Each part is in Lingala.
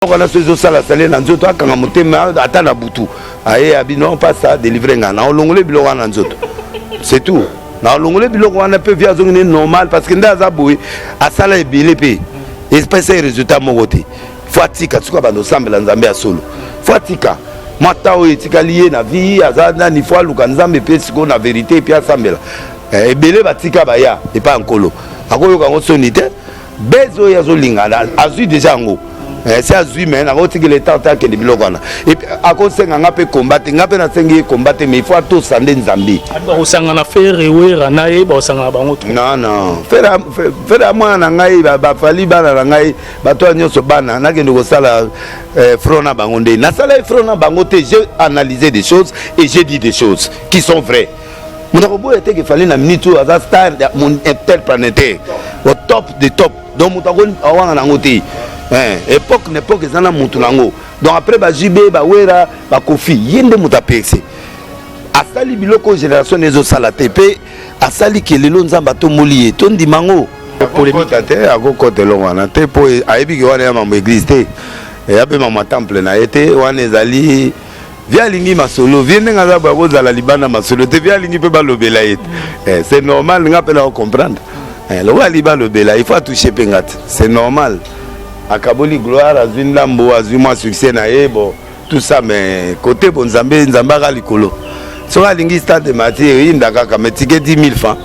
Eloko wana soki ezosala sale na nzoto, akanga motema ata na butu, aye abi non pas ça, délivre nga na olongole biloko wana na nzoto, c'est tout. Na olongole biloko wana mpe vie azongi ne normal, parce que nde aza boye, asala ebele mpe epesa ye résultat moko te. Fo atika suka bando osambela Nzambe ya solo. Fo atika mwa ta oyo etikali ye na vie, aza nani, fo aluka Nzambe mpe sikoyo na vérité epi asambela. Ebele batika baya epai ya Nkolo, akoyoka yango soni te. Beze oyo azolinga azwi deja yango, se azwi me nakotikela etant te akende biloko wana. Akosenga nga mpe komba te, nga mpe nasengi ye komba te, mais il faut atosa nde Nzambe. Bakosangana Ferre, Wera na ye bakosangana bango. Non, non, Ferre ya mwana na ngai, bafali bana na ngai, bato ya nyonso bana. Nakende kosala front na bango nde nasala ye front na bango te. J'ai analysé des choses et j'ai dit des choses qui sont vraies. Moto akoboya te ke Fally na minute oyo aza star interplanétaire, au top de top. Donc moto awanga nango te. Époque na époque eza na motu nango. Donc après ba JB, baWera, baKofi, ye nde moto apese asali biloko oyo génération na ezosala te, mpe asali ke lelo Nzambe atomboli ye, tondima yango. Akokota te, akokota eloko wana te, mpo ayebi ke wana ya mambo église te, eya mpe mambo ya temple na ye te. Wana ezali vie alingi masolo, vie ndenge aza boye, akozala libanda masolo te. Vie alingi mpe balobela ye te, c'est normal. Nga mpe na comprendre lokola alingi balobela, il faut atouche mpe nga te, c'est normal. Akaboli gloire, azwi ndambo, azwi mwa succès na ye, bon, tout ça. Mais côté bon, Nzambe, Nzambe aka likolo. Soki alingi stade Martyr eyinda kaka, mais ticket 10 000 francs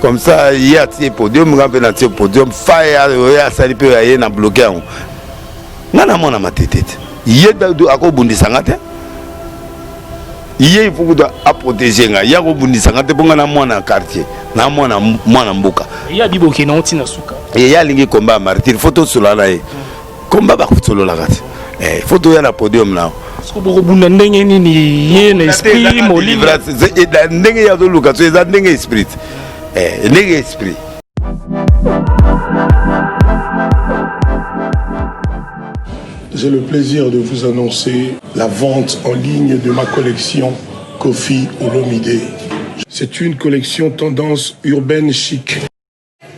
comme ça, ye atie podium, nga mpe natie podium. Fa oyo asali mpe aye na bloqué yango, nga namona matete te. Ye akobundisa nga te, ye il faut kuta aprotéger nga. Ye akobundisa nga te, mpo nga na mwana quartier, na mwana mwana mboka. Ye abi bokende ngo ntina suka. Ye alingi komba ya Martyr, faut tosolola na ye. Komba bakosololaka te, faut toya na podium nao. Bokobunda ndenge nini? Ye na esprit molimo. Ndenge ye azoluka so eza ndenge esprit, ndenge esprit. J'ai le plaisir de vous annoncer la vente en ligne de ma collection Koffi Olomide. C'est une collection tendance urbaine chic.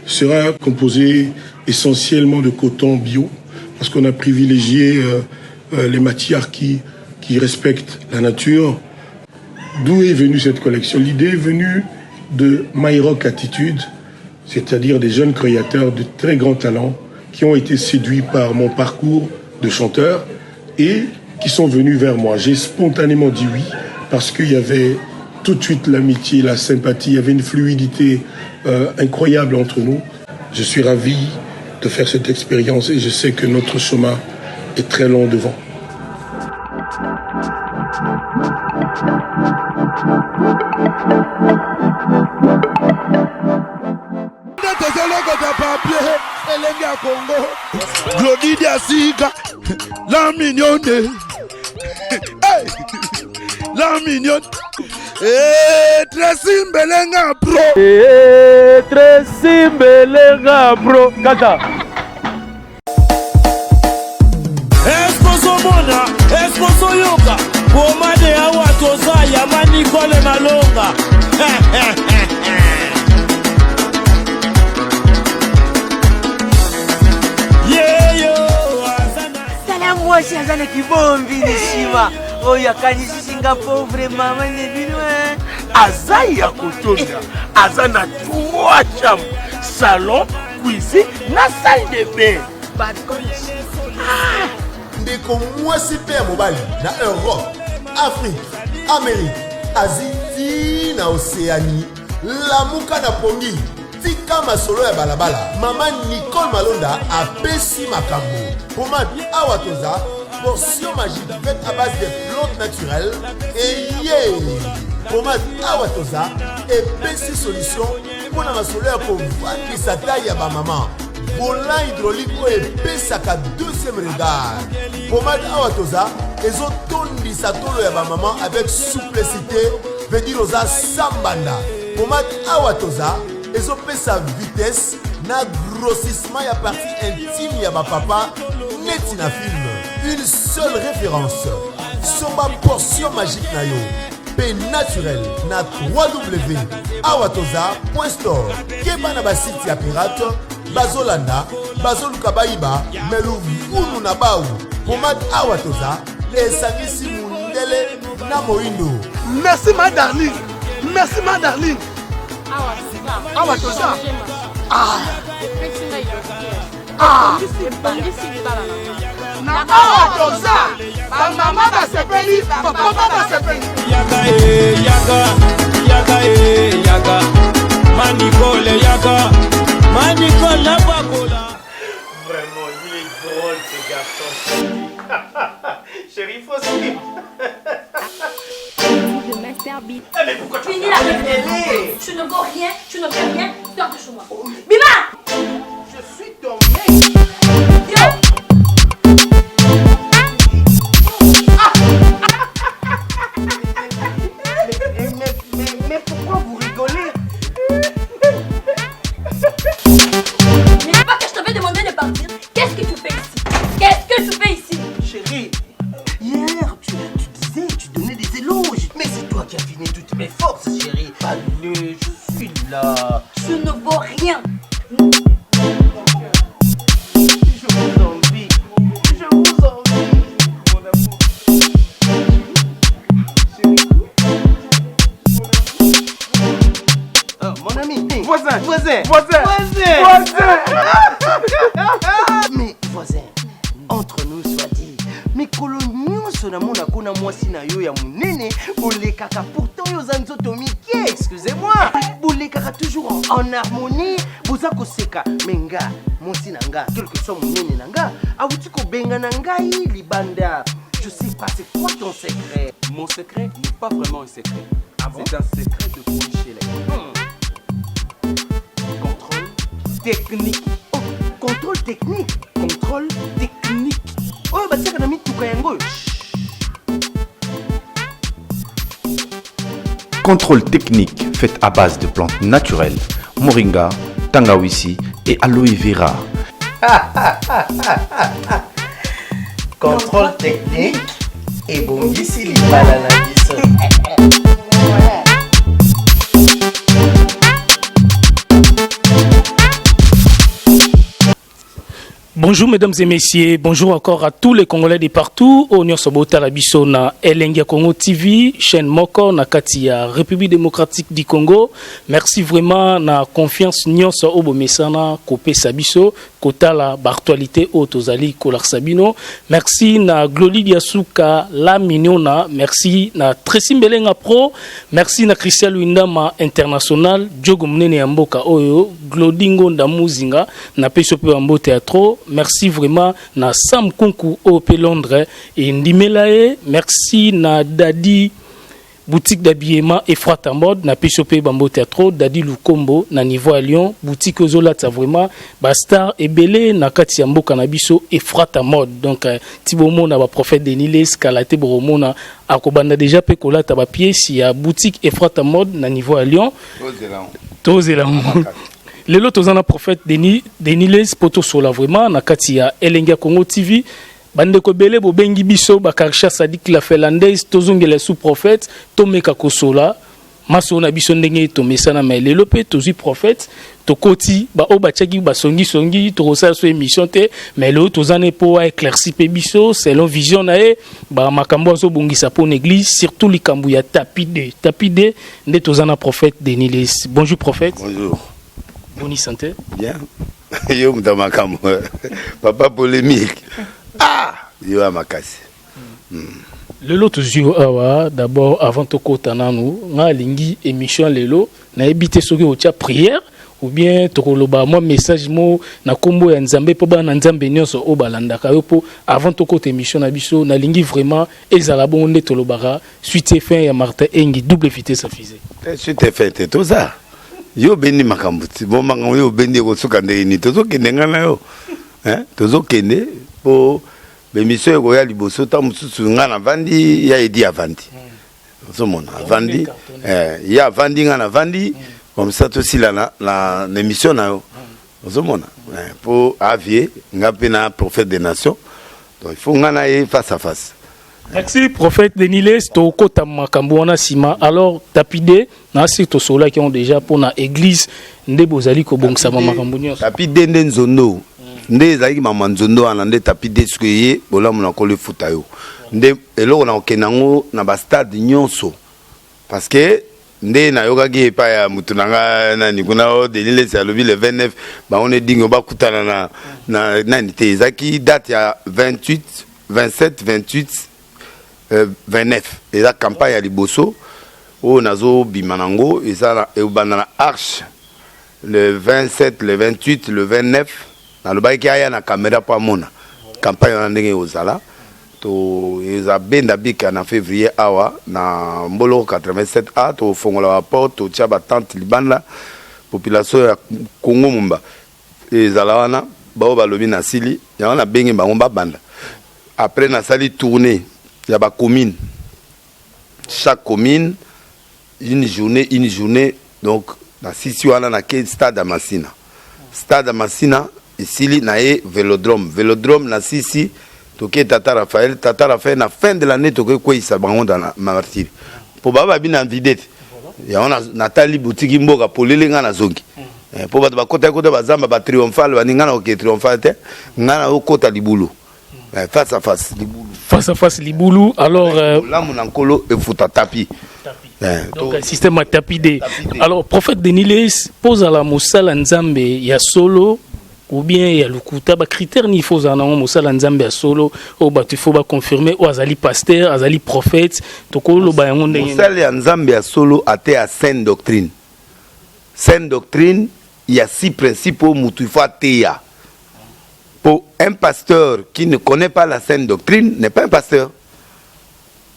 Sera composée essentiellement de coton bio parce qu'on a privilégié les matières qui respectent la nature. D'où est venue cette collection? L'idée est venue de My Rock Attitude, c'est-à-dire des jeunes créateurs de très grands talents qui ont été séduits par mon parcours de chanteur et qui sont venus vers moi. J'ai spontanément dit oui parce qu'il y avait tout de suite l'amitié, la sympathie, il y avait une fluidité incroyable entre nous. Je suis ravi de faire cette expérience et je sais que notre chemin est très long devant. Tozolokota papier elenge ya Kongo, Glodi Diasika, la mignonne. Hey! La mignonne. Eh, Tracy Mbelenga pro. Eh, Tracy Mbelenga pro kaka. Eske ozomona, eske ozoyoka pomade awa toza ya Manikole Malonga. Yeyo aza na Tala mwasi aza na kibombi na nsima oyo akanisisi nga pauvre mama ne bino. Aza ya kotonda, aza na trois chambre, salon, cuisine na salle de bain. Ndeko mwasi mpe ya mobali na Europe, Afrique, Amérique, Asie ti na Océanie, lamuka na pongi, tika masolo ya balabala. Mama Nicole Malonda apesi makambo. Pomade Awa Toza, portion magique faite à base de plantes naturelles. Eye pomade Awa Toza epesi solution mpo na masolo ya kovandisa taille ya bamama, volant hydraulique oyo epesaka deuxième regard. Pomade Awa Toza ezotondisa tolo ya bamama avec souplicité, veut dire oza sambanda. Pomade Awa Toza ezopesa vitesse na grossissement ya partie intime ya bapapa neti na film. Une seule référence: somba portion magique na yo mpe naturel na www awatoza store. Keba na basite ya pirate, bazolanda, bazoluka bayiba me luvunu na bau. Pomade awa toza esangisi mundele na moindo. Merci ma darling. Merci ma darling. Awa toza. Ah. Ah. Na awa toza. Ba mama basepeli, ba papa basepeli. Yaka e yaka, yaka e yaka. Manicole yaka, Manicole bakola. Vraiment, il est drôle ce garçon. Chérie, faut suivre. Le Master Beat. Eh, mais pourquoi tu Finis la télé Tu ne vaux rien, tu ne fais rien, sors de chez moi. Bima Je suis ton mec. Viens. Mais, mais, mais, mais pourquoi vous rigolez N'est-ce pas que je t'avais demandé de partir Qu'est-ce que tu fais ici Qu'est-ce que tu fais ici Chérie, hier tu, tu disais, tu donnais des éloges. Mais c'est toi qui as fini toutes mes forces, chérie. Allez, je suis là. Tu ne vaux rien. Je vous envie. Je vous envie. Mon amour. Oh, mon ami. Voisin. Voisin. Voisin. Voisin. Voisin. Mais voisin, entre nous soit dit, mikolo nyonso namona kuna mwasi na yo ya monene bolekaka pourtant yo oza nzoto mike excusez-moi bolekaka toujours en, en harmonie boza koseka me nga mwasi na nga quelque soit monene na nga awuti kobenga na ngai libanda je sais pas c'est quoi ton secret Mon secret n'est pas vraiment un secret. Ah bon C'est un secret de Polychelec. Contrôle technique. oh, contrôle technique Contrôle technique. oyo batiaka na mituka yango oyo Contrôle technique fait à base de plantes naturelles, moringa, tangawisi et aloe vera. Contrôle technique ebongisi libala na biso. Bonjour mesdames et messieurs, bonjour encore à tous les Congolais de partout. Oyo nyonso botala biso na Elengi ya Congo TV, chaîne moko na kati ya République démocratique du Congo. Merci vraiment na confiance nyonso oyo bomesana kopesa biso kotala ba actualité oyo tozali kolakisa bino. Merci na Glody Diasuka la Mignona, merci na Tracy Mbelenga Pro, merci na Christian Luindama International, Diogo Munene ya mboka oyo, Glody Ngonda Muzinga na peso pe mbote ya trop. Merci vraiment na Sam Kunku oyo pe Londres et ndimela ye. Merci na Dadi boutique d'habillement Efrata Mode na peso pe bambote ya trop Dadi Lukombo na niveau à Lyon boutique ozolata vraiment ba star ebele na kati ya mboka na biso Efrata Mode donc euh, ti bomona ba prophète Denis Les kala te bomona akobanda déjà pe kolata ba pièces ya boutique Efrata Mode na niveau à Lyon tozela lelo toza na prophète Denis Denis Les po tosola vraiment na kati ya Elengi ya Congo TV bandeko ebele bobengi biso bakarsha sadik la finlandaise tozongela sous prophète tomeka kosola masolo na biso ndenge tomesana me lelo mpe tozwi prophète tokoti baoyo batiaki basongisongi tokosala so émission te mais lelo toza ne mpo aéclairci mpe biso selon vision na ye bamakambo azobongisa mpo na église surtout likambo ya tapis 2 tapis 2 nde toza na prophète Denis Les bonjour prophète Bonjour. boni santé Bien. Yo moto ya makambo. Papa polémique. Ah, yo ya makasi. lelo tozwi yo awa d'abord avant tokota nanu nga alingi émission lelo nayebi te soki otia prière ou bien tokoloba mwa message mo na nkombo ya nzambe mpo bana na nzambe nyonso oyo balandaka yo mpo avant tokota émission na biso nalingi vraiment ezala bongo nde tolobaka suite et fin ya martin engi double vitesse ya fusée Te suite et fin te toza. Yo obendi makambo ti bon makambo yo obendi ekosuka ndenge nini tozokende ngai na yo Hein? tozokende mpo bemission ekoya liboso ntango mosusu ngai navandi ya edi avandi ozomona avandi eh, ye avandi ngai navandi comme ça tosila na, na, na émission na yo ozomona mpo avie nga mpe na prophète des nations donc il faut ngai na ye face à face. Merci prophète Denis Lessie, tokota makambo wana nsima. Alors tapide nasi tosololaki yango déjà mpona église nde bozali kobongisama makambo nyonso. Tapi de nde nzondo nde ezalaki mama nzondo wana nde tapi de. Soki eye bolamu na kolo efuta yo nde eloko na kokende yango na bastade nyonso, parce que nde nayokaki epai ya motu na nga nani kuna o Denis Lessie alobi le 29 bango ne dingo bakutana na nani te. Ezalaki date ya 28, 27, 28, 29. Eza campagne ya liboso oyo nazobima nango. Eza ebanda na Arche le 27, le 28, le 29. Nalobaki aya na caméra mpo amona campagne wana ndenge ekozala. To eza benda bika na février awa na Mboloko 87 a. Tofongola baporte, totia batente libanda, population ya Congo momba ezala wana. Bao balobi na sili yango, nabengi bango babanda. Après nasali tournée ya bacommune, chaque commune une journée, une journée. Donc nasisi wana, nake stade ya Masina. Stade ya Masina esili, na ye Vélodrome. Vélodrome nasisi, toke Tata Raphaël. Tata Raphaël, na fin de l'année tokoki kweyisa bango na Martyr mpo baa babi na vide te. Yango natali butiki mboka polele, ngai nazongi mpo bato bakota kota bazamba batriomphale bani. Ngai nakoke triomphale te, ngai nakokota libulu face à face libulu. Face à face libulu alors. Olamu na nkolo efuta tapi. Donc système ya tapi de. Alors prophète Denis Lessie, pozala mosala Nzambe ya solo ou bien ya lokuta, bacritère nini faut ozala nango mosala Nzambe ya solo oyo bato il faut baconfirme oyo azali pasteur, azali prophète? Tokoloba yango ndenge? Mosali ya Nzambe ya solo ate ya saine doctrine. Saine doctrine ya six principes oyo mutu il faut ateya. Pour un pasteur qui ne connaît pas la saine doctrine n'est pas un pasteur,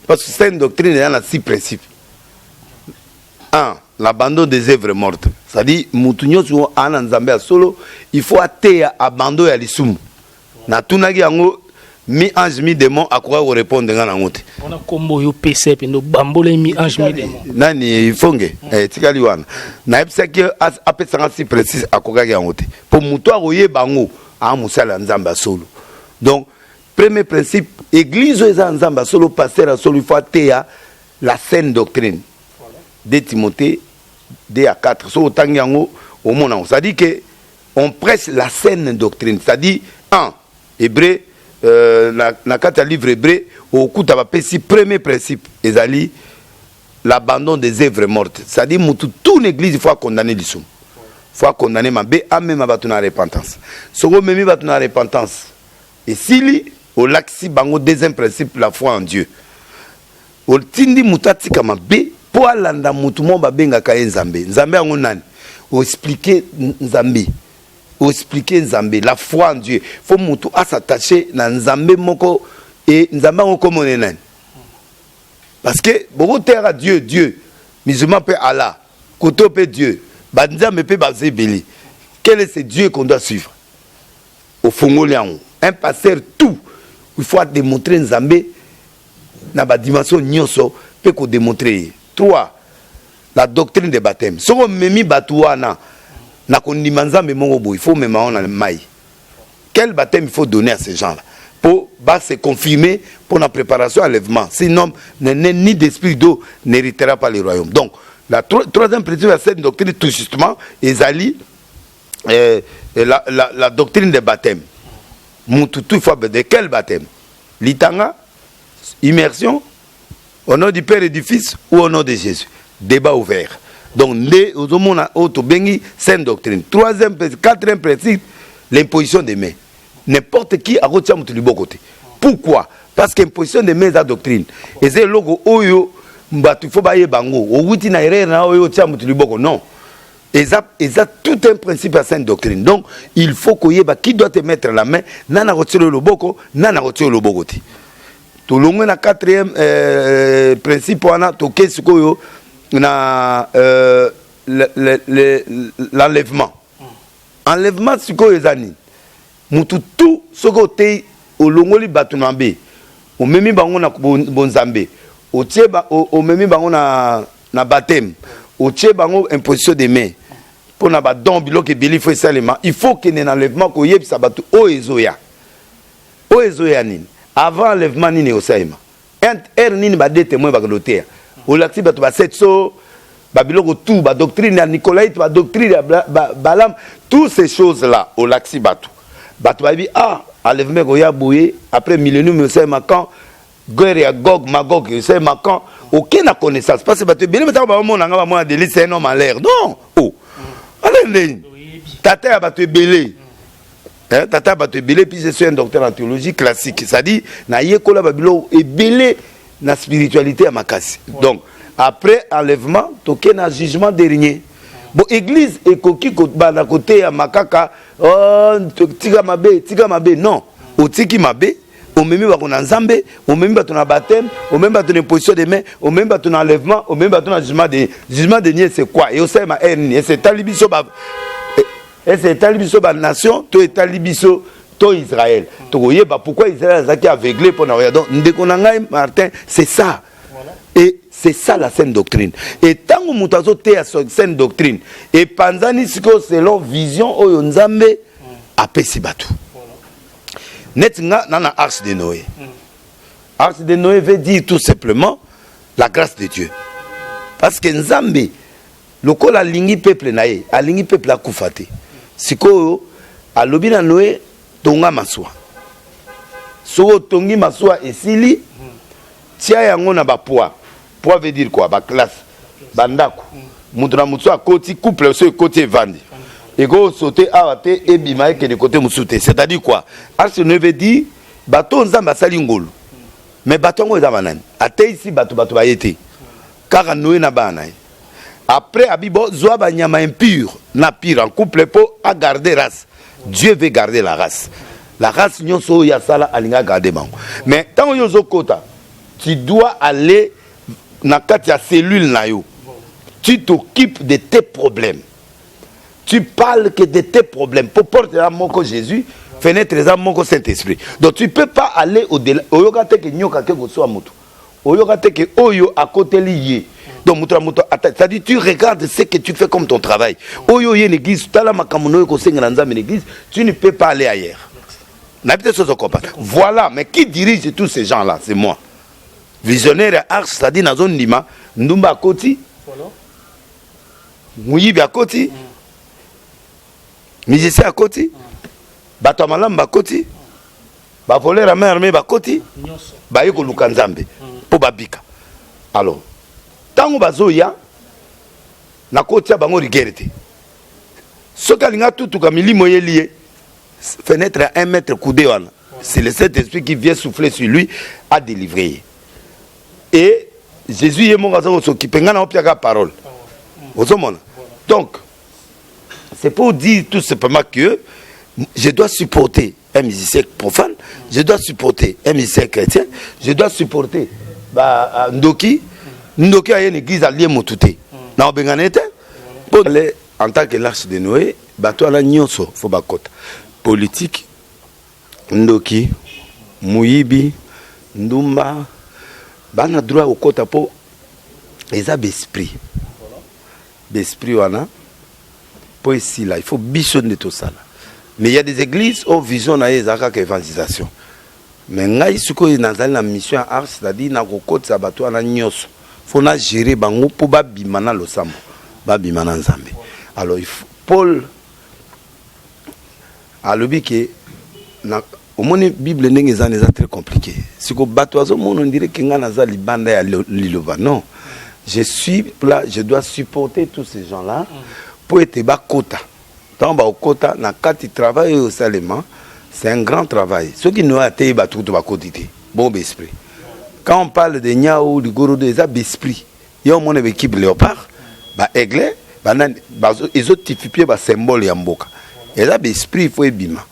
parce que saine doctrine eza na six principes. Un, l'abandon des œuvres mortes, c'est-à-dire mutu nyonso aa na Nzambe ya solo, il faut ateya abandon ya lisumu. Natunaki yango mi ange mi démon, akoka korépondre nga nango te. Wana nkombo oyo opesa mpenza obambola mi ange mi démon. Nani ifonge etikali wana, nayebisaki apesanga si précise, akokaki yango te. Mpo moto akoyeba yango aa mosala ya Nzambe ya solo. Donc premier principe, église oyo eza ya Nzambe ya solo, pasteur ya solo il faut ateya la saine doctrine. 2 Timothée 2 à 4, soki otangi yango omona yango. C'est à dire que on prêche la saine doctrine, c'est à dire 1 Hébreu, na kati ya livre Hébreu okuta bapesi premier principe ezali l'abandon des œuvres mortes, c'est-à-dire mutu toute église il faut condamner lisumu, faut condamner mabe, amema bato na repentance. Soki omemi bato na repentance esili, olakisi bango deuxième principe, la foi en Dieu. Otindi moto atika mabe mpo alanda motu moko babengaka ye Nzambe. Nzambe yango nani? Oexplique Nzambe, oexplique Nzambe, la foi en Dieu. Faut motu as'attache na Nzambe moko. E Nzambe yango komone nani? Parce que bokoteyaka Dieu, Dieu musulman mpe Allah, koto mpe Dieu, banzambe mpe baza ebele. Quel est ce Dieu qu'on doit suivre? Ofongoli yango. Un pasteur tout il faut adémontrer Nzambe na badimension nyonso mpe kodémontrer ye. Trois, la doctrine de baptême. Soki omemi bato wana na kondima Nzambe moko boye, il faut omema wana na mai. Quel baptême il faut donner à ces gens là pour ba se confirmer pour la préparation à l'enlèvement? Sinon ne naît ni d'esprit d'eau n'héritera pas le royaume. Donc la troisième principe ya cette doctrine, tout justement, ezali la doctrine de baptême. Mutu tout faut de quel baptême? Litanga, immersion, au nom du Père et du Fils ou au nom de Jésus? Débat ouvert. Donc nde ozomona oyo tobengi saine doctrine. Troisième, quatrième principe, l'imposition des mains. N'importe qui akotia moto liboko te. Pourquoi? Parce que imposition des mains eza doctrine, eza eloko oyo bato il faut bayeba yango. Owuti na erreur na oyo otia moto liboko, non, eza tout un principe ya sainte doctrine. Donc il faut koyeba qui doit te mettre la main, nani akotiela yo loboko, nani akotia yo loboko te. Tolongwe na quatrième principe wana, toke sikoyo na l'enlèvement. Enlèvement sikoyo eza nini? Mutu tu soki otei, olongoli bato na mabe, omemi bango na bonzambe, otie omemi bango na baptême, otie bango imposition de main mpo na badon, biloko ebele il faut esalema. Il faut kende na enlèvement koyebisa bato oyo ezoya. Oyo ezoya nini? Avant enlèvement nini ekosalema? Heure nini ba deux témoins bakende koteya? Olakisi bato ba sept so babiloko tout, badoctrine ya Nicolaïte, badoctrine ya Balaam, toutes ces choses là olakisi bato. Bato bayebi, ah, enlèvement ekoya boye, après millénium esalema quand, guerre ya Gog Magog esalema quand, oke na connaissance, parce que bato ebele bataka bamona nga, bamona Delly, c'est un homme en l'air. Non, oh, ala ndeni tata ya bato ebele. Hein, tata bato ebele. Puis je suis un docteur en théologie classique, c'est-à-dire nayekola babiloko ebele na spiritualité ya makasi. Donc après enlèvement, toke na jugement dernier. Bon, église ekoki kobanda koteyama kaka, oh, tika mabe, tika mabe. Non, otiki mabe, omemi bato na Nzambe, omemi bato na baptême, omemi bato na imposition de main, omemi bato na enlèvement, omemi bato na jugement de jugement dernier. C'est quoi? E osalema heure nini? Ese etali biso ba, ese etali biso banation to etali biso to Israël? Tokoyeba pourquoi Israël azalaki aveuglé mpo na koya. Donc ndeko na ngai Martin, c'est ça. Et c'est ça la saine doctrine. Et ntango moto azoteya saine doctrine, epanzani sikoyo selon vision oyo Nzambe apesi bato. Neti nga na arche de Noé. Arche de Noé veut dire tout simplement la grâce de Dieu, parce que Nzambe lokola alingi peuple na ye, alingi peuple akufa te. Sikoyo alobi na Noé: tonga masuwa. Soki otongi masuwa, esili, tia yango na bapoids. Poids veut dire quoi? Baclasse, bandako. Moto na motu akoti, couple so ekoti, evandi, ekosote awa te, ebima, ekende kote mosusu te. C'est-à-dire quoi? Arche Noé veut dire bato Nzambe asali ngolu. Mais bato yango eza banani? Ateisi bato, bato baye te, kaka Noé na bana na ye. Après abi bo zwa banyama impure na pure en couple mpo agarder race. Dieu veut garder la race. La race nyonso oyo asala, alingi agarder bango. Mais ntango yo ozokota, tu dois aller na kati ya cellule na yo, tu t'occupes de tes problèmes, tu parles que de tes problèmes, po porte eza moko Jésus, fenêtre eza moko Saint-Esprit. Donc tu peux pas aller au-delà. Oyoka te ke nyoka ke koswa moto, oyoka te ke oyo akoteli ye. Donc moto na moto, c'est-à-dire tu regardes ce que tu fais comme ton travail. Oyo oye na église, tala makambo na oyo kosengela Nzambe na église, tu ne peux pas aller ailleurs. Nayebi te soki comprendre. Voilà. Mais qui dirige tous ces gens là? C'est moi, visionnaire ya arche, c'est-à-dire nazondima ndumba akoti, moyibi akoti, musicien akoti, bato ya malamu bakoti, bavoleur ya main armée bakoti, baye koluka Nzambe mpo babika. Alors ntango bazoya, nakotia bango rigueur te. Soki alingi atutuka milimo, eyeli ye fenêtre ya 1 mètre coudé wana, c'est le Saint-Esprit qui vient souffler sur lui, a délivré ye. Et Jésus ye moko aza kosokipe ngai na opiaka parole, ozomona. Donc c'est pour dire tout simplement que je dois supporter un musicien profane, je dois supporter un musicien chrétien, je dois supporter ba ndoki. Ndoki aye na église, alie motu te, na obengana ye te. Mpo en tant que l'arche de Noé, bato wana nyonso fo bakota: politique, ndoki, moyibi, ndumba, bana droit kokota, mpo eza baesprit. Baesprit wana mpo esila, il faut biso nde tosala. Mais il y a des églises oyo vision na ye eza kaka évangélisation. Mais ngai sikoyo nazali na mission ya arche, c'est-à-dire nakokotisa bato wana nyonso, fo na gérer bango mpo babima na losambo, babima na Nzambe. Alors il faut, Paul alobi ke na omoni Bible ndenge eza, eza très compliqué. Siko bato azomona, on dirait ke ngai naza libanda ya liloba. Non, je suis là, je dois supporter tous ces gens là mpo ete bakota. Ntango bakokota na kati, travail oyo osalema, c'est un grand travail. Soki Noé ateyi bato kutu bakoti te. Bon, baesprit, quand on parle de nyau, ligorodo, eza baesprit. Ye omona baéquipe léopard, baaigle, banani, ezotypifie basymbole ya mboka. Eza baesprit, il faut ebima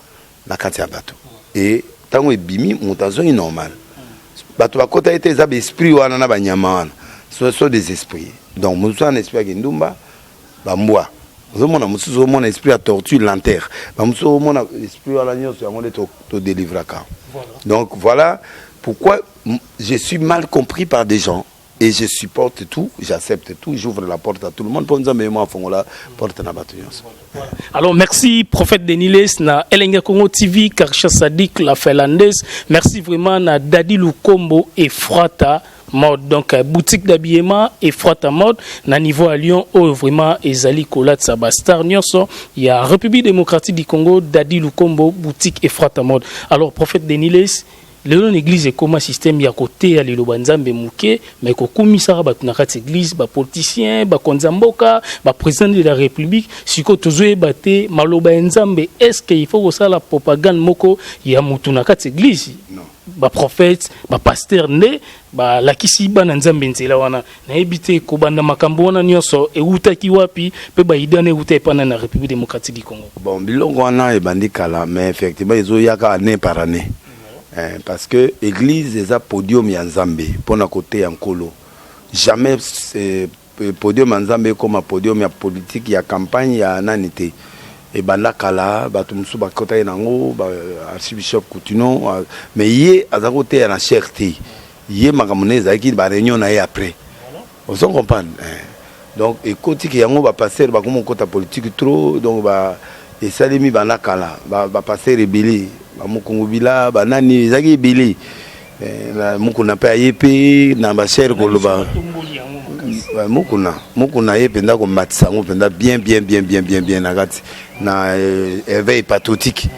na kati ya bato. E ntango ebimi, moto azongi normal. Bato bakota ye te, eza baesprit wana na banyama wana, ce sont des esprits. Donc mosusu wana esprit ya kindumba, bambwa ozomona, mosusu ozomona esprit ya tortue lanterne, bamosusu ozomona esprit wana nyonso, yango nde todélivraka. Donc voilà pourquoi je suis mal compris par des gens. Et je supporte tout, j'accepte tout, j'ouvre la porte à tout le monde. Mpo Nzambe ye mo afongola porte na bato nyonso. Alors merci prophète Deniles na Elenga Congo TV, Karsha Sadik la Finlandaise. Merci vraiment na Dadi Lukombo et Frata Mode. Donc boutique d'habillement et Frata Mode na niveau à Lyon oyo vraiment ezali kolatisa ba star nyonso ya République démocratique du Congo, Dadi Lukombo boutique et Frata Mode. Alors prophète Deniles, lelo na église ekóma système ya koteya liloba Nzambe moke, mais kokumisaka bato na kati église, bapoliticien, bakonzi ya mboka, baprésident de la République. Sikoyo tozoyeba te maloba ya Nzambe, est ce que il faut kosala propagande moko ya motu na kati église? Baprophète, bapasteur nde balakisi bana Nzambe nzela wana. Nayebi te kobanda makambo wana nyonso ewutaki wapi mpe baidée wana ewuta epana na République démocratique du Congo. Bon, biloko wana ebandi kala, mais effectivement ezoyaka année par année. Eh, parce que église eza podium ya Nzambe mpona koteya Nkolo. Jamais podium ya Nzambe ekóma podium ya politique, ya campagne ya nani te. Ebanda kala, bato mosusu bakotaki nango, archibishop Kutino, mais ye aza koteya na chaire te. Ye makambo na ezalaki baréunion na ye après, ozo comprendre, eh. Donc ekotiki yango, bapasteur bakoma kokota politique trop. Donc ba esalemi banda kala, bapasteur ebele, bamokongo bila banani, ezalaki ebele. Mokuna mpe aye mpe na bachaire koloba. Mokuna, Mokuna ye mpenza komatisa yango mpenza bien, bien, bien, bien, bien, bien na kati na éveil patriotique.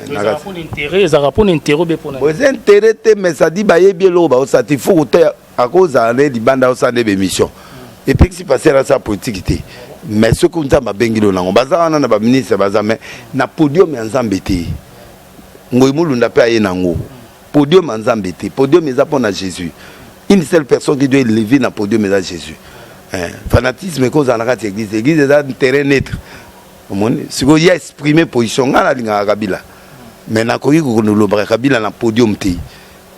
Ezalaka mpona intérêt be mpona? Eza intérêt te, mais sadi bayebi eloko baosala te. Faut koteya, akozala nde libanda, osala nde bémission. Epekisi pasteur asala politique te, mais soki Nzambe abengeli nango, baza wana na baministre baza, mais na podium ya Nzambe te. Ngoi Molunda mpe aye nango, podium ya Nzambe te. Podium eza mpo na Jésus. Une seule personne qui doit élever na podium eza Jésus. Fanatisme ekozala na kati ya église. Église eza terrain neutre. Omoni sikoyo ya exprime position. Ngai nalingaka Kabila, mais nakoki kolobaka Kabila na podium te,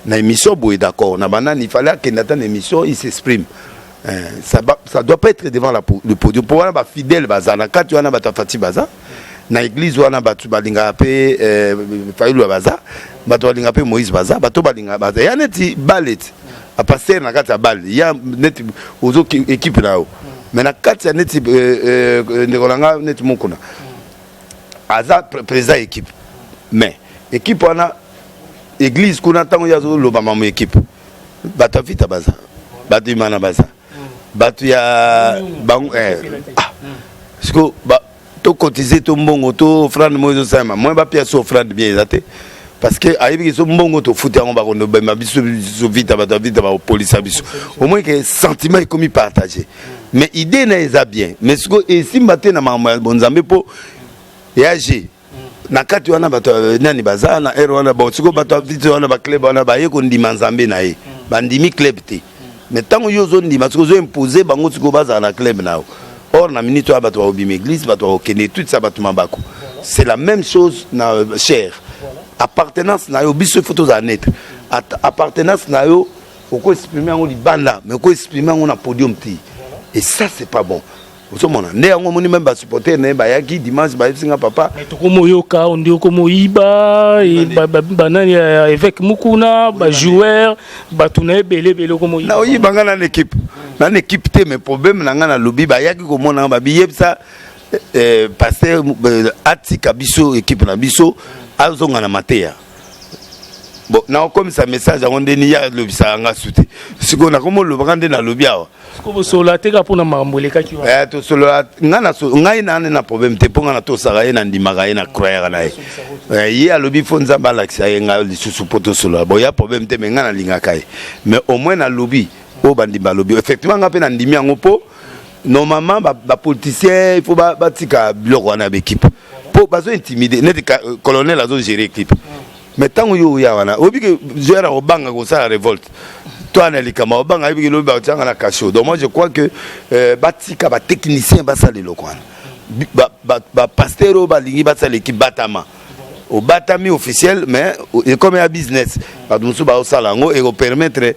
na émission boye. D'accord na banani, il fallait akende ata na émission, il s'exprime. Ça doit pas être devant le podium, mpo wana bafidèle baza na kati wana, bato afati baza na église wana, bato balingaka mpe Fayulu baza, bato balingaka mpe Moïse baza, bato balingaka baza. Ya neti bale ti bapasteur na kati ya bale, ya neti ozo équipe na yo, mais na kati ya neti ndeko na nga neti Mokuna aza président équipe, mais équipe wana, église kuna, ntango ye azoloba mamo équipe, bato ya Vita baza, bato Imana baza, bato ya bango. Ah, siko tocotiser to mbongo to offrande mo ezosalema, moyen bapia so offrande bien eza te, parce que ayebiki so mbongo tofuti yango, bakondo bema biso, biso Vita, bato ya Vita bakopolisa biso. Au moins que sentiment ekomi partagé, mais idée na eza bien, mais siko esimba te na makambo ya bonzambe, mpo ya g na kati wana bato nani baza na ere wana. Bon, sikoyo bato ya Vita wana, baclub wana, baye kondima Nzambe na ye, bandimi club te. Mais ntango yo ozondima, sikoyo ozoimpose bango, sikoyo bazala na club na yo. Or na minute oyo bato bakobima église, bato bakokende tutisa bato mabako. C'est la même chose na chaire. Appartenance na yo, biso ifo tozala neutre. Appartenance na yo, okoexprime yango libanda, mais okoexprime yango na podium te, et ça c'est pas bon. Ozomona nde yango omoni même basupporter na ye bayaki dimanche, bayebisi nga: "Papa." Tokomoyoka ondi okomoyiba banani ya évêque Mukuna, bajoueur, bato na ebele ebele okomoyiba. Na oyiba nga na équipe, na équipe te, mais problème na nga, nalobi bayaki komona nga, babiyebisa pasteur atika biso équipe na biso, azonga na mateya. Bon, nakokomisa message yango ndeni ye alobisaka nga su te. Sikoyo nakomi olobaka nde nalobi awa. Bosolola te kaka mpona makambo elekaki? Wana tosolola, ngai nane na problème te, mpo ngai natosaka ye, nandimaka ye, na croyaka na ye. Ye alobi faut Nzambe alakisa ye ngai lisusu mpo tosolola. Bon, ya problème te, mais ngai nalingaka ye, mais au moins nalobi oyo bandimi balobi. Effectivement, ngai mpe nandimi yango, mpo normalement bapoliticien il faut batika biloko wana ya baéquipe, mpo bazo intimide neti colonel azogérer équipe. Mais ntango yo oya wana, oyebi ke joueur akobanga kosala révolte to ana likambo, akobanga, ayebi ke lobi bakotianga na cachot. Donc moi je crois que batika batechnicien basala eloko wana. Bapasteur oyo balingi basala équipe, batama obatami officiel, mais ekomi ya business, bato mosusu baosala yango, ekopermettre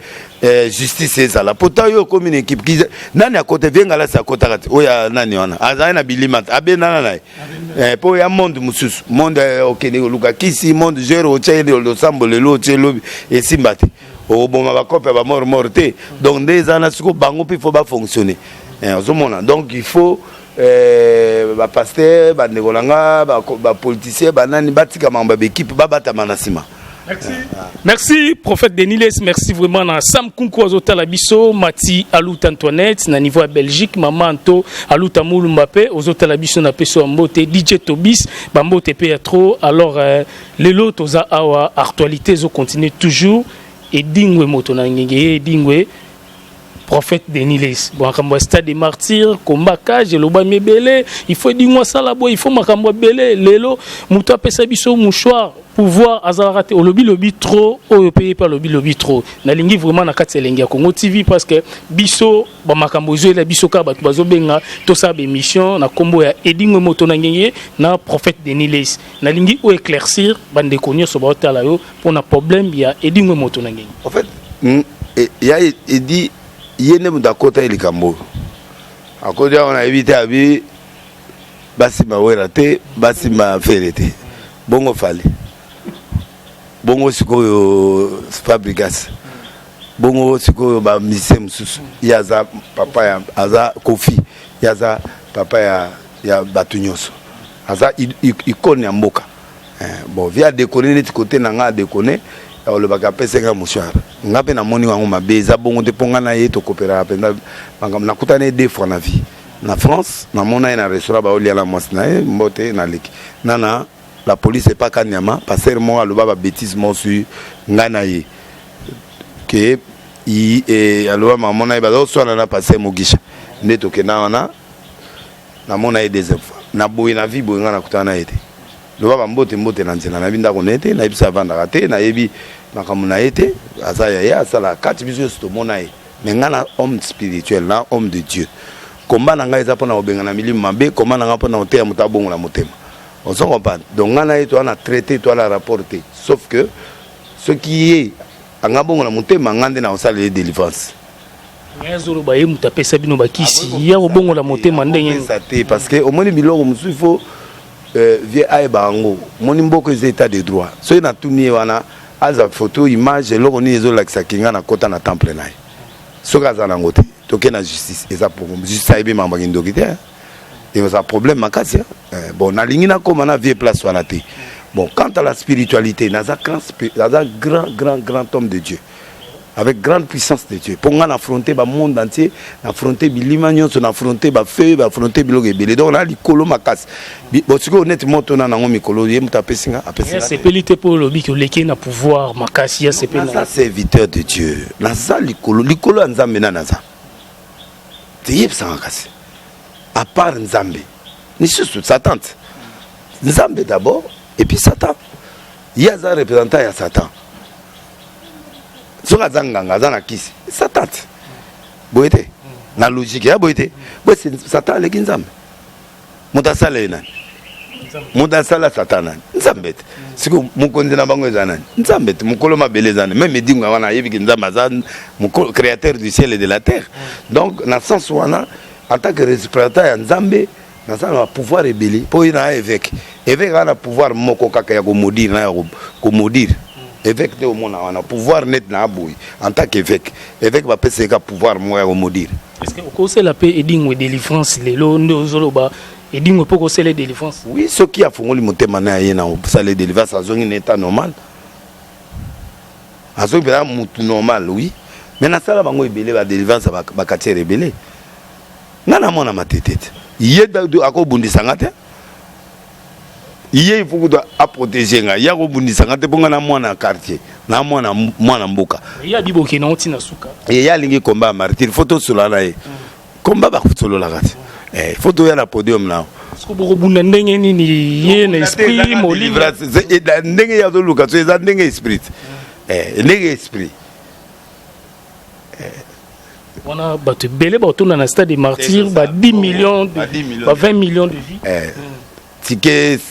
justice ezala. Pourtant yo okomi na équipe, nani akota viengalasi akotaka te, oyo ya nani wana azali na bilima te, abendana na ye mpo ya monde mosusu, monde okende koluka kisi, monde joueur otya ye losambo lelo, otye lobi, esimba te. Okoboma bakope ya bamort mort te. Donc nde eza na sikoyo bango mpe il faut bafonctionner. Ozomona, donc il faut bapaster, bandeko na nga, bapoliticien, banani, batika makambo ya baekipe, babatama na nsima. Merci. Merci prophète Denis Lessie, merci vraiment na Sam Kunku azotala biso, Mati Aluta Antoinette na niveau ya Belgique, Mama Anto Aluta Mulumba pe ozotala biso na peso ya mbote, DJ Tobis, ba mbote pe ya trop. Alors lelo toza awa, actualité zo continuer toujours, Edingwe moto na ngenge, Edingwe prophète Denis Lessie. Bon, makambo ya stade des martyrs, combat cage, elobami ebele, il faut Edingwe asala boye, il faut makambo ebele. Lelo moto apesa biso mouchoir pouvoir azalaka te, olobi lobi trop, oyo mpe ye mpe alobi lobi trop. Nalingi vraiment na kati ya Elengi ya Congo TV, parce que biso bamakambo ezoyela biso kaka, bato bazobenga tosala baémission na nkombo ya Edingwe moto na ngenge na prophète Denis Lessie. Nalingi oyo éclaircir bandeko nyonso baotala yo mpona problème ya Edingwe moto na ngenge. En fait, ya edi, ye nde moto akota ye likambo oyo akoti awa, nayebi te. Abi basimba Wera te, basimba Ferre te, bongo Fally, bongo sikoyo Fabregas, bongo sikoyo bamusicien mosusu. Ye aza papa ya, aza Kofi, ye aza papa ya bato nyonso, aza icône ya mboka. Bon, vieux adéconner neti kote na nga, adéconner olobaka apesi nga mouchoir, nga mpe namoni yango mabe, eza bongo te, mpo nga na ye tokopelaka mpenza makambo. Nakutani ye deux fois na vie na France, namona ye na restaurant, baolia na mwasi na ye, mbote naleki nana la police epaka nyama. Pasteur moko aloba babêtise moko sur ngai na ye ke aloba mama na ye bazoswana na pasteur Mogisha, nde tokenda wana, namona ye deuxième fois na boye na vie boye. Ngai nakutana na ye te, loba bambote mbote na nzela, nayebi ndako na ye te, nayebi so avandaka te, nayebi makambo na ye te. Aza ya ye, asalaka kati biso nyonso tomona ye. Mais ngai na homme spirituel, na homme de Dieu, komba na ngai eza mpona kobengana milimo mabe, komba na ngai mpona koteya moto abongola motema, ozo comprendre? Donc ngai na ye toza na traité, toza na rapport te, sauf que soki ye anga bongola motema, ngai nde na kosalela ye délivrance. Ngai azoloba ye moto apesa bino bakisi ya kobongola motema ndenge Kopesa te, parce que omoni biloko mosusu, il faut vieux ayeba yango. Omoni, mboka eza état de droit. Soki natuni ye wana, aza photo, image, eloko nini ezolakisaki nga nakota na temple na ye? Soki aza nango te, toke na justice, eza justice ayebi makambo ya kindoki te, eza problème makasi. Bon, nalingi nakóma na vieux place wana te. Bon, quant à la spiritualité, naza grand, naza grand grand grand homme de Dieu avec grande puissance de Dieu, mpo nga na affronte bamonde entier, na affronte bilima nyonso, na affronte bafeu, baaffronte biloko ebele. Donc na likolo makasi. Bon, sikoyo neti moto na nango mikolo, ye moto apesi nga, apesi nga. Sepeli te mpo olobi ke oleki na pouvoir makasi ya sepeli. Naza serviteur de Dieu, naza likolo, likolo ya Nzambe. Na naza te, yebisanga kasi, à part Nzambe lisusu Satan te? Nzambe d'abord et puis Satan. Ye aza représentant ya Satan. Soki aza nganga, aza na kisi, Satan te? Boye te, na logique ya boye te. Boye Satan aleki Nzambe? Moto asala ye nani? Moto asala Satan nani? Nzambe te? Siko mokonzi na bango eza nani? Nzambe te? Mokolo mabele eza nani? Même Edingo wana ayebiki Nzambe aza créateur du ciel et de la terre. Donc na sens wana, en tant que représentant ya Nzambe, naza na pouvoir ebele, mpo ye na évêque. Évêque aza na pouvoir moko kaka ya komaudire na ya komaudire. Évêque te, omona wana pouvoir net na aboyi en tant qu'évêque. Évêque bapesa ye ka pouvoir moko ya komaudire. Est ce que okosala mpe Edingwe délivrance lelo nde ozoloba Edingwe mpo kosala délivrance? Oui, soki afungoli motema na ye na kosala délivrance, azongi na état normal, azongi mpenza mutu normal. Oui, mais nasala bango ebele badélivrance, baquartier ebele. Nga na mwana matete te, ye akobundisa nga te. Ye il faut kutu aprotéger nga, ye akobundisa nga te, mpo nga na mwana quartier, na mwana mwana mboka. Ye abi bokende ngo ntina suka. Ye alingi komba ya martyr, faut tosolola na ye. Komba basololaka te, faut toya na podium nao. Siko bokobunda ndenge nini ye na esprit molimo? Ndenge ye azoluka so, eza ndenge esprit, ndenge esprit. Wana bato ebele baotonda na stade de martyr, ba 10 millions, ba 20 millions de vues. Ticket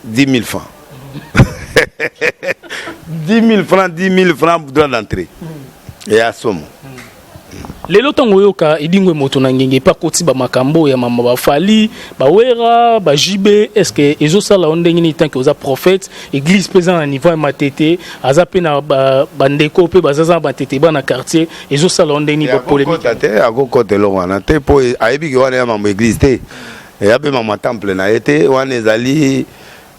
10 000 francs, 10 000 francs, 10 000 francs droit d'entrée eya somo. Lelo ntango oyoka Edingwe moto na ngenge epe akoti bamakambo ya mama baFally, baWerra, baJB, est ce que ezosala yo ndenge nini? Tant que oza prophète, église mpe eza na niveau ya Matete, aza mpe na bandeko mpe bazaza na Matete, bana quartier, ezosala yo ndenge nini, bapolémique? Akokota te, akokota eloko wana te, mpo ayebiki wana ya mambo église te, eya mpe mambo ya temple na ye te. Wana ezali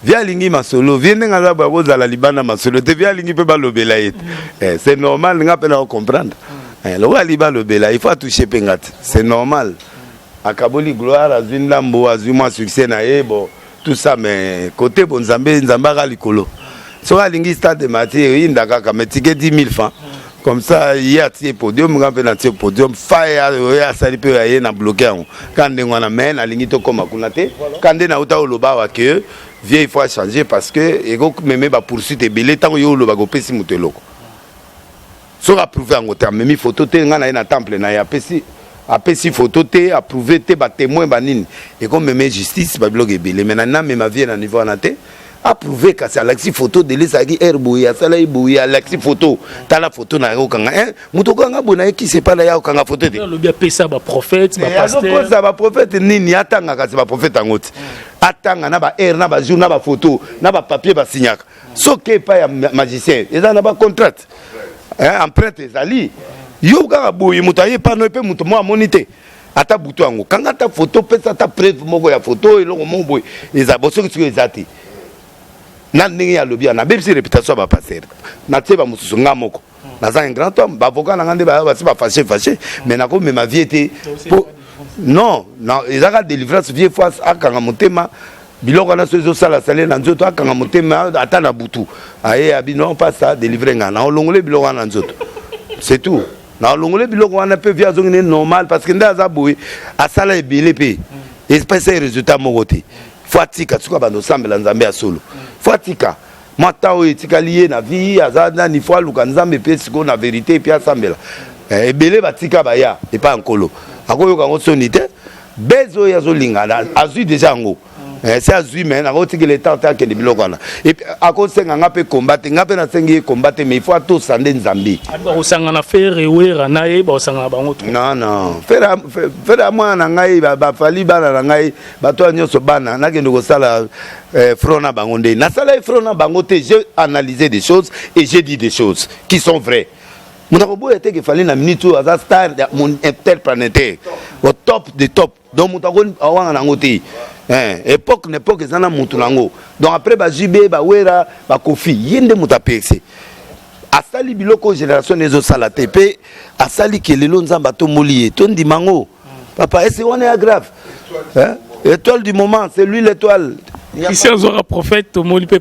vieux alingi masolo. Vieux ndenge aza boye, akozala libanda masolo te. Vieux alingi mpe balobela ye te, c'est normal. Nga mpe na comprendre lokola alingi balobela, il faut atouche mpe nga te, c'est normal. Akaboli gloire, azwi ndambo, azwi mwa succès na ye, bon, tout ça. Mais côté bo Nzambe, Nzambe aka likolo. Soki alingi stade Martyrs, eyinda kaka, mais ticket 10 000 francs comme ça. Ye atie podium, nga mpe natie podium. Fa oyo asali mpe aye na bloqué yango ka ndenge wana. Mais nalingi tokóma kuna te. Ka nde nauta oloba awa ke vieux, il faut changer, parce que ekomeme bapoursuite ebele. Ntango yo olobaka, opesi moto eloko, soki aprouve yango te, amemi photo te, ngai na ye na temple na ye, apesi photo te, aprouve te, batémoin banini, ekomeme justice, babiloko ebele. Mais namema vieux na niveau wana te. Approuvé kasi alakisi photo dele ezalaki aire boye, asalaki boye, alakisi photo, tala photo na ye okanga moto okanga boye na ye kisi epai na ye okanga photo te. Alobi apesa baprophète, bapasteur. Azokosa baprophète nini? Atanga kasi baprophète yango te, atanga na baheure, na bajour, na bafoto, na bapapier basignaka. Soki epai ya magicien eza na bacontract, empreinte ezali. Yo kaka boye, moto aye pano mpe moto mo amoni te, ata butu yango kanga ata photo, pesa ata preuve moko ya photo, eloko moko boye eza bo. Soki soki eza te na ndenge alobi wana, nabebisi réputation ya bapasteur, natie bamosusu. Nga moko naza un grand homme, baavocat na nga nde basi bafâché fâché, mais nakomema vieux te po non, ezaka délivrance. Vieux faut akanga motema. Biloko wana so ezosala sale na nzoto, akanga motema. Ata na butu aye abi: "Non, pas ça, délivre nga, na olongole biloko wana na nzoto." C'est tout, na olongole biloko wana mpe vieux azongi ne normal, parce que nde aza boye, asala ebele mpe espèce résultat moko te. Faut atika soki abanda osambela Nzambe ya solo. Faut atika mwa ta oyo etikali ye na vie, aza nani, faut aluka Nzambe mpe sikoyo na vérité epi asambela. Ebele batika baya epai ya Nkolo, akoyoka yango soni te. Beze oyo azolinga, azwi déjà yango, se azwi, me nakotikela etan te, akende biloko wana. Akosenga nga mpe komba te, nga mpe nasengi ye komba te, mais il faut atosa nde Nzambe. Bakosangana Ferre, Werra na ye, bakosangana bango. Non, non, Ferre ya mwana na ngai, baFally bana na ngai, bato ya nyonso bana. Nakende kosala front na bango nde nasala ye front na bango te. J'ai analysé des choses et j'ai dit des choses qui sont vraies. Moto akoboya te ke Fally na minute oyo aza star interplanétaire, au top de top. Donc moto awanga nango te. Époque na époque eza na motu nango. Donc après baJB, baWerra, baKoffi, ye nde moto apese asali biloko oyo génération ezosala te, mpe asali ke lelo Nzambe atomboli ye. Tondima yango, papa, ese wana ya grave, étoile du moment, c'est lui l'étoile. Christian azwaka prophète, tomoni mpe.